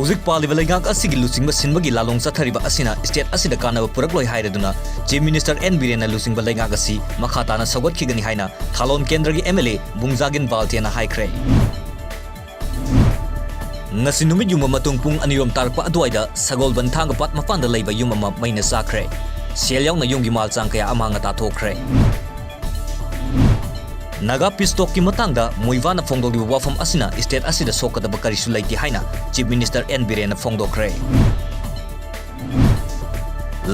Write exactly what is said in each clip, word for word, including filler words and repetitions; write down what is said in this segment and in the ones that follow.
ꯍꯧꯖꯤꯛ ꯄꯥꯜꯂꯤꯕ ꯂꯩꯉꯥꯛ ꯑꯁꯤꯒꯤ ꯂꯨꯆꯤꯡꯕ ꯁꯤꯟꯕꯒꯤ ꯂꯥꯂꯣꯡ ꯆꯠꯊꯔꯤꯕ ꯑꯁꯤꯅ state ꯑꯁꯤꯗ ꯀꯥꯟꯅꯕ ꯄꯨꯔꯛꯂꯣꯏ ꯍꯥꯏꯔꯗꯨꯅ Chief Minister ꯑꯦꯟ ꯕꯤꯔꯦꯟꯅ ꯂꯨꯆꯤꯡꯕ ꯂꯩꯉꯥꯛ ꯑꯁꯤ ꯃꯈꯥ ꯇꯥꯅ ꯁꯧꯒꯠꯈꯤꯒꯅꯤ ꯍꯥꯏꯅ ꯊꯥꯂꯣꯟ ꯀꯦꯟꯗ꯭ꯔꯒꯤ ꯑꯦꯝ ꯑꯦꯜ ꯑꯦ ꯕꯨꯡꯖꯥꯒꯤꯟ ꯕꯥꯜꯇꯦꯅ ꯍꯥꯏꯈ꯭ꯔꯦ꯫ ꯉꯁꯤ ꯅꯨꯃꯤꯠ ꯌꯨꯡꯕ ꯃꯇꯨꯡ ꯄꯨꯡ ꯑꯅꯤꯔꯣꯝ ꯇꯥꯔꯛꯄ ꯑꯗꯨꯋꯥꯏꯗ ꯁꯒꯣꯜꯕꯟ ꯊꯥꯡꯒ ꯄꯥꯠ ꯃꯄꯥꯟꯗ ꯂꯩꯕ ꯌꯨꯝ ꯑꯃ ꯃꯩꯅ ꯆꯥꯛꯈ꯭ꯔꯦ꯫ ꯁꯦꯜ ꯌꯥꯎꯅ ꯌꯨꯝꯒꯤ ꯃꯥꯜ ꯆꯥꯡ ꯀꯌꯥ ꯑꯃꯥꯡ ꯑꯇꯥ ꯊꯣꯛꯈ꯭ꯔꯦ꯫ ꯅꯥꯒꯥ peace talkꯀꯤ ꯃꯇꯥꯡꯗ ꯃꯨꯏꯚꯥꯅ ꯐꯣꯡꯗꯣꯛꯂꯤꯕ ꯋꯥꯐꯝ ꯑꯁꯤꯅ state ꯑꯁꯤꯗ ꯁꯣꯛꯀꯗꯕ ꯀꯔꯤꯁꯨ ꯂꯩꯇꯦ ꯍꯥꯏꯅ Chief Minister ꯑꯦꯟ ꯕꯤꯔꯦꯟꯅ ꯐꯣꯡꯗꯣꯛꯈ꯭ꯔꯦ꯫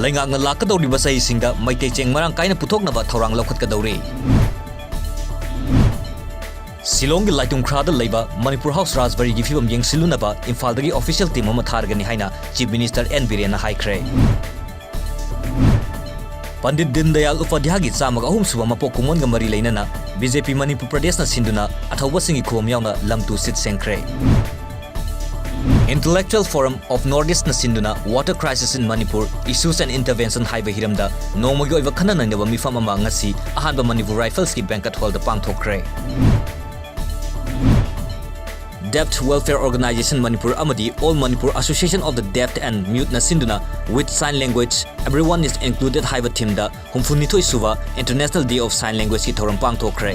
ꯂꯩꯉꯥꯛꯅ ꯂꯥꯛꯀꯗꯧꯔꯤꯕ ꯆꯍꯤꯁꯤꯡꯗ ꯃꯩꯇꯩ ꯆꯦꯡ ꯃꯔꯥꯡ ꯀꯥꯏꯅ ꯄꯨꯊꯣꯛꯅꯕ ꯊꯧꯔꯥꯡ ꯂꯧꯈꯠꯀꯗꯧꯔꯤ꯫ ꯁꯤꯂꯣꯡꯒꯤ ꯂꯥꯏꯇꯨꯝꯈ꯭ꯔꯥꯗ ꯂꯩꯕ ꯃꯅꯤꯄꯨꯔ ꯍꯥꯎꯁ ꯔꯥꯖꯕꯥꯔꯤꯒꯤ ꯐꯤꯕꯝ ꯌꯦꯡꯁꯤꯜꯂꯨꯅꯕ ꯏꯝꯐꯥꯜꯗꯒꯤ official team ꯑꯃ ꯊꯥꯔꯒꯅꯤ ꯍꯥꯏꯅ Chief Minister ꯑꯦꯟ ꯕꯤꯔꯦꯟꯅ ꯍꯥꯏꯈ꯭ꯔꯦ꯫ ꯄꯟꯗꯤꯠ ꯗꯤꯟ ꯗꯌꯥꯜ ꯎꯄꯥꯙ꯭ꯌꯥꯒꯤ ꯆꯥꯝꯃꯒ ꯑꯍꯨꯝ ꯁꯨꯕ ꯃꯄꯣꯛ ꯀꯨꯝꯑꯣꯟꯒ ꯃꯔꯤ ꯂꯩꯅꯅ ꯕꯤ ꯖꯦ ꯄꯤ ꯃꯅꯤꯄꯨꯔ ꯄ꯭ꯔꯗꯦꯁꯅ ꯁꯤꯟꯗꯨꯅ ꯑꯊꯧꯕꯁꯤꯡꯒꯤ ꯈꯨꯕꯝ ꯌꯥꯎꯅ ꯂꯝ ꯇꯨ ꯁꯤꯠ ꯁꯦꯡꯈ꯭ꯔꯦ꯫ Intellectual Forum of North Eastꯅ ꯁꯤꯟꯗꯨꯅ Water Crisis in Manipur, Issues and Intervention ꯍꯥꯏꯕ ꯍꯤꯔꯝꯗ ꯅꯣꯡꯃꯒꯤ ꯑꯣꯏꯕ ꯈꯟꯅ ꯅꯩꯅꯕ ꯃꯤꯐꯝ ꯑꯃ ꯉꯁꯤ ꯑꯍꯥꯟꯕ Manipur ꯔꯥꯏꯐꯜꯁꯀꯤ banquet hallꯗ ꯄꯥꯡꯊꯣꯛꯈ꯭ꯔꯦ꯫ Deaf Welfare Organisation Manipur ꯑꯃꯗꯤ All Manipur Association of the Deaf and Muteꯅ ꯁꯤꯟꯗꯨꯅ With Sign Language, Everyone is Included ꯍꯥꯏꯕ themeꯗ ꯍꯨꯝꯐꯨꯅꯤꯊꯣꯏ ꯁꯨꯕ International Day of Sign Languageꯀꯤ ꯊꯧꯔꯝ ꯄꯥꯡꯊꯣꯛꯈ꯭ꯔꯦ꯫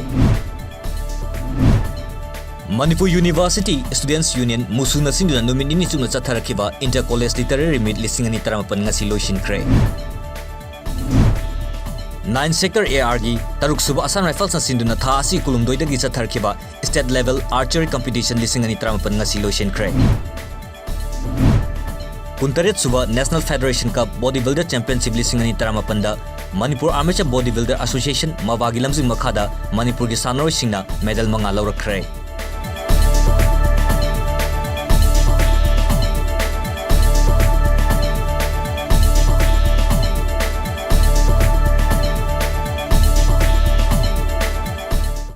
ꯃꯅꯤꯄꯨꯔ University Students Union, ꯃꯨꯁꯨꯅ ꯁꯤꯟꯗꯨꯅ ꯅꯨꯃꯤꯠ ꯅꯤꯅꯤ ꯆꯨꯞꯅ ꯆꯠꯊꯔꯛꯈꯤꯕ Inter College Literary Meet ꯂꯤꯁꯤꯡ ꯑꯅꯤ ꯇꯔꯥꯃꯥꯄꯟ ꯉꯁꯤ ꯂꯣꯏꯁꯤꯟꯈ꯭ꯔꯦ꯫ Nine Sector ARꯒꯤ ꯇꯔꯨꯛ ꯁꯨꯕ Assam Riflesꯅ ꯁꯤꯟꯗꯨꯅ ꯊꯥ ꯑꯁꯤ ꯀꯨꯟꯍꯨꯝꯗꯣꯏꯗꯒꯤ ꯆꯠꯊꯔꯛꯈꯤꯕ State Level Archery Competition ꯂꯤꯁꯤꯡ ꯑꯅꯤ ꯇꯔꯥꯃꯥꯄꯟ ꯉꯁꯤ ꯂꯣꯏꯁꯤꯟꯈ꯭ꯔꯦ꯫ ꯀꯨꯟꯇꯔꯦꯠ ꯁꯨꯕ National Federation Cup Bodybuilder Championship ꯂꯤꯁꯤꯡ ꯑꯅꯤ ꯇꯔꯥꯃꯥꯄꯟꯗ Manipur Armature Bodybuilder Association, ꯃꯕꯥꯒꯤ ꯂꯝꯖꯤꯡ ꯃꯈꯥꯗ ꯃꯅꯤꯄꯨꯔꯒꯤ ꯁꯥꯟꯅꯔꯣꯏꯁꯤꯡꯅ medal ꯃꯉꯥ ꯂꯧꯔꯛꯈ꯭ꯔꯦ꯫